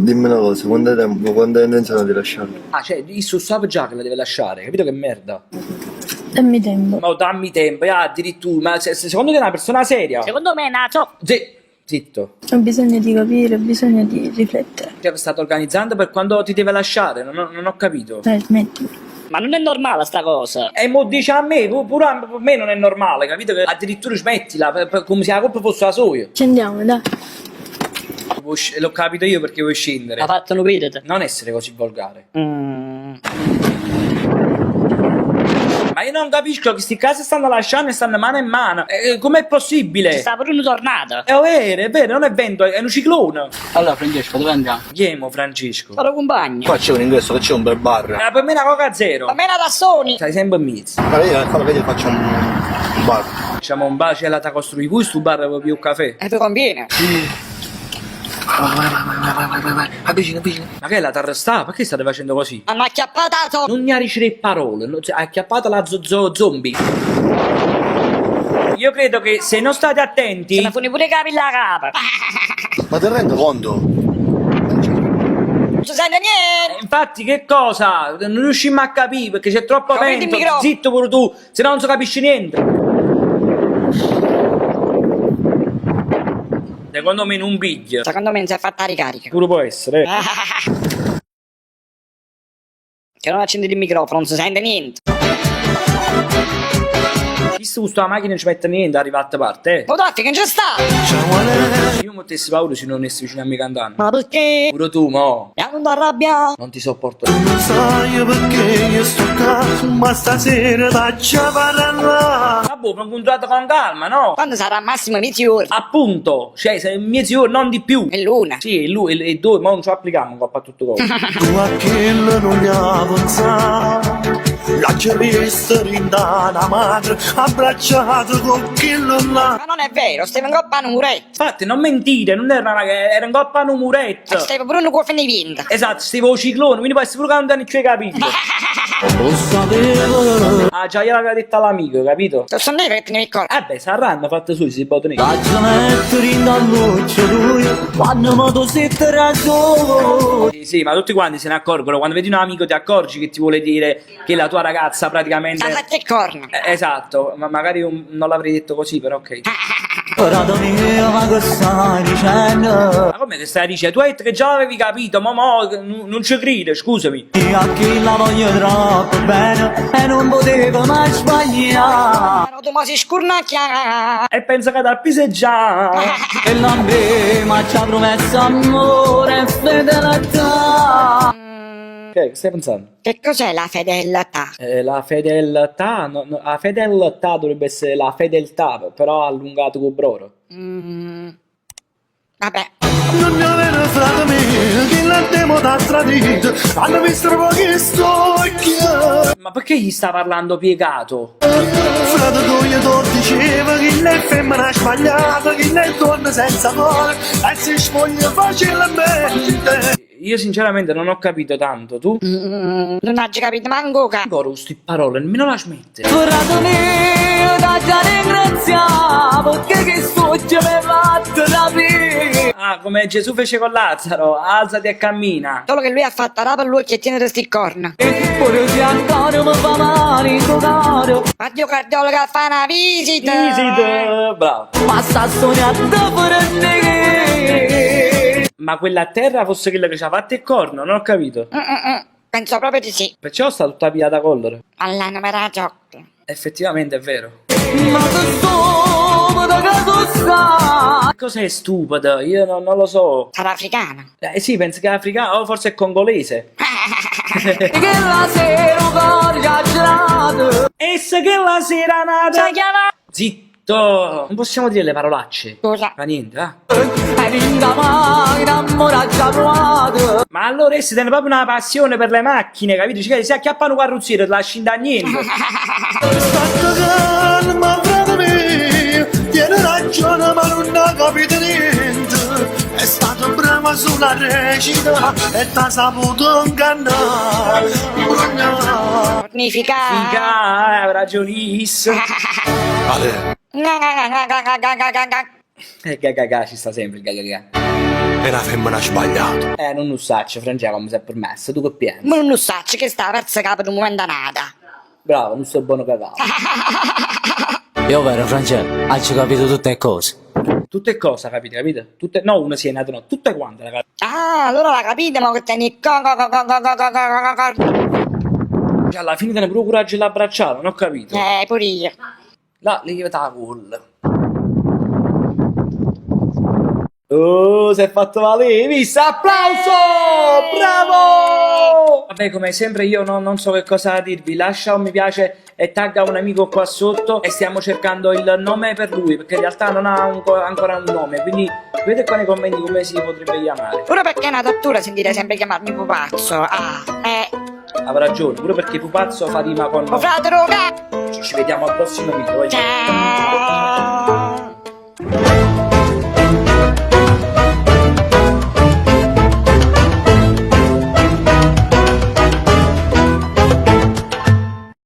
Dimmi una cosa, quando hai tempo, quando hai intenzione di lasciarlo? Ah, cioè, isso 'o ssape già che la deve lasciare, capito che merda? Dammi tempo. Ma dammi tempo, ja, addirittura, ma se, se- secondo te è una persona seria? Secondo me è una zo- Zi- zitto. Ho bisogno di capire, ho bisogno di riflettere. Cioè, state organizzando per quando ti deve lasciare, non ho, non ho capito. Dai, smettila. Ma non è normale sta cosa. E mo dice a me, pu- pure a me non è normale, capito? Che addirittura smettila, per- per- come se la colpa fosse la sua. Scendiamo, dai. Vuoi sc- L'ho capito io perché vuoi scendere. Ha fatto un pirata. Non essere così volgare. Mm. Ma io non capisco che sti casi stanno lasciando e stanno mano in mano. Eh, com'è possibile? Ci sta pure un tornado. È vero, è vero, non è vento, è un ciclone. Allora Francesco, dove andiamo? Chiemo Francesco. Sono compagno. Qua c'è un ingresso che c'è un bel bar. Ma per me è una coca zero. Per me è una tassoni. Stai sempre in mezzo. Ma io qua vedi faccio un un bar. Diciamo un bar, c'è la ta costruì questo bar per più caffè. E ti conviene. Vai, vai, vai, vai, vai, vai, vai, vai. Avvicina, avvicina. Ma che è la t'arrestà? Perché state facendo così? Hanno acchiappato la zo- Non mi le parole, no, cioè, ha acchiappato la zo, zo- zombie. Io credo che se non state attenti. Se ne fuori pure i capi la capa. Ma ti rendi conto? Non si sente niente. Eh, Infatti, che cosa? Non riuscimmo a capire perché c'è troppo Capito il vento. microfono. Zitto pure tu, se no non si capisce niente. Secondo me non piglia. Secondo me non si è fatta la ricarica. Pure può essere. eh. Che non accendi il microfono, non si sente niente. Visto che sta macchina non ci mette niente, arriva a parte, eh. Ma traffico non c'è sta. Io mettessi paura se non essi vicino a me cantando. Ma perché? Pure tu, mo. E non ti arrabbia. Non ti sopporto. Non sai perché io sto qua, ma stasera t'aggia parlare. Vabbè, ma incontrato con calma, no? Quando sarà massimo mezz'ora? Appunto, cioè, se mezz'ora, non di più. È l'una. Sì, lui e, e due, ma non ci applichiamo qua a tutto cosa. Tu a quello non gli pensato, la c'è vista la madre, abbracciato con quello là. Ma non è vero, stavo in coppa a un muretto. Infatti, non mentire, non era una era in coppa a un muretto. E stavo pure un cofano di vento. Esatto, stavo ciclone, quindi può essere pure che non ti hai capito. Lo sapevo. Ah, già gliel'aveva detto all'amico, capito? Lo so che te ne ricordo. Eh beh, saranno fatte su, si può tenere. Faccio mettere in luce lui quando mi tu sei solo. Sì, sì, ma tutti quanti se ne accorgono. Quando vedi un amico ti accorgi che ti vuole dire che la tua ragazza praticamente... Sta fatto il corno. Eh, esatto, ma magari un- non l'avrei detto così, però ok. Frate mio, ma che stai dicendo? Ma come che stai dicendo? Tu hai detto che già l'avevi capito, ma mo n- non ci credi, scusami. Io a chi la voglio troppo bene e non potevo mai sbagliare. Ma tu mo si scurnacchia. E penso che dal piso è già. E la me ma ci ha promesso amore e fedeltà. Che stai pensando? Che cos'è la fedeltà? Eh, la fedeltà, no, no, la fedeltà dovrebbe essere la fedeltà, però allungato con broro. Mm. Vabbè. Non è vero, frate mio, che l'andiamo da tradito, hanno visto proprio che sto Ma perché gli sta parlando piegato? Frate tu io ti dicevo che l'è femmina sbagliata, che l'è donna senza cuore, e si spoglia facilmente. Io sinceramente non ho capito tanto, tu? Mm, non ho capito manco che. Ancora queste parole, nemmeno la smette. Frate mio, da già ringraziamo perché che sogno mi hai fatto capire. Ah, come Gesù fece con Lazzaro, alzati e cammina. Solo che lui ha fatto rapa lui che tiene questi corna. Pure se ancora mi fa male il tuo cuore. Addio cardiologo a fare una visita. Visita, bravo. Ma sta sognando per me. Ma quella a terra fosse quella che ci ha fatto il corno, non ho capito. Mm, mm, mm. Penso proprio di sì. Perciò sta tutta pigliata collera. Alla numero gioco. Effettivamente è vero. Ma che stupido che tu stai. Cos'è stupido? Io non, non lo so. Sarà africana. Eh sì, penso che è africano o forse è congolese. Che la sera cuore già gelato. E se che la sera nata. Si chiama? Zitto! Non possiamo dire le parolacce. Scusa. Fa niente, va? E rinda mai innamora già provato. Ma allora essi hanno proprio una passione per le macchine, capito? Cioè, se acchiappano un carrozziere, te lasci da niente. State calma, frate mio, tieni ragione ma non ho capito niente. È stata brava sulla recita e t'ha saputo ingannare. Ingannare. Fornifica. Figa, eh, ragionissimo. Ale. Ga, ga, ga, ga, ga, ga, ga, ga. Eh, ga, ga, ga, ci sta sempre il ga, ga, ga. È na femmena sbagliata. Eh, nun 'o ssaccio, Francè, comme s'è permesso, tu che pienze? Ma nun 'o ssaccio, chesta ha perzo 'a capa d' 'o mumento a n'ato. Bravo, nun sto buono cacao. È overo, Francè, aggio capito tutte 'e cose. Tutte cose ha capito, capito? Tutte, no una sì e n'ata no, tutte quante l'ha capito. Ah, allora l'ha capito mo che tene 'e co co co co co co co co co. Cioè, alla fine tene pure 'o curaggio 'e l'abbraccià, non ho capito. Eh, pure io. Là, lievate 'a cuollo. Oh, si è fatto valere, visto? Applauso! Bravo! Vabbè, come sempre io no- non so che cosa dirvi. Lascia un mi piace e tagga un amico qua sotto e stiamo cercando il nome per lui, perché in realtà non ha un- ancora un nome, quindi vedete qua nei commenti come si potrebbe chiamare. Pure perché è una tortura sentire sempre chiamarmi pupazzo. Ah, eh. Avrà ragione, pure perché pupazzo fa rima con... Oh, frate, roga! Ci vediamo al prossimo video. voglio- Ciao!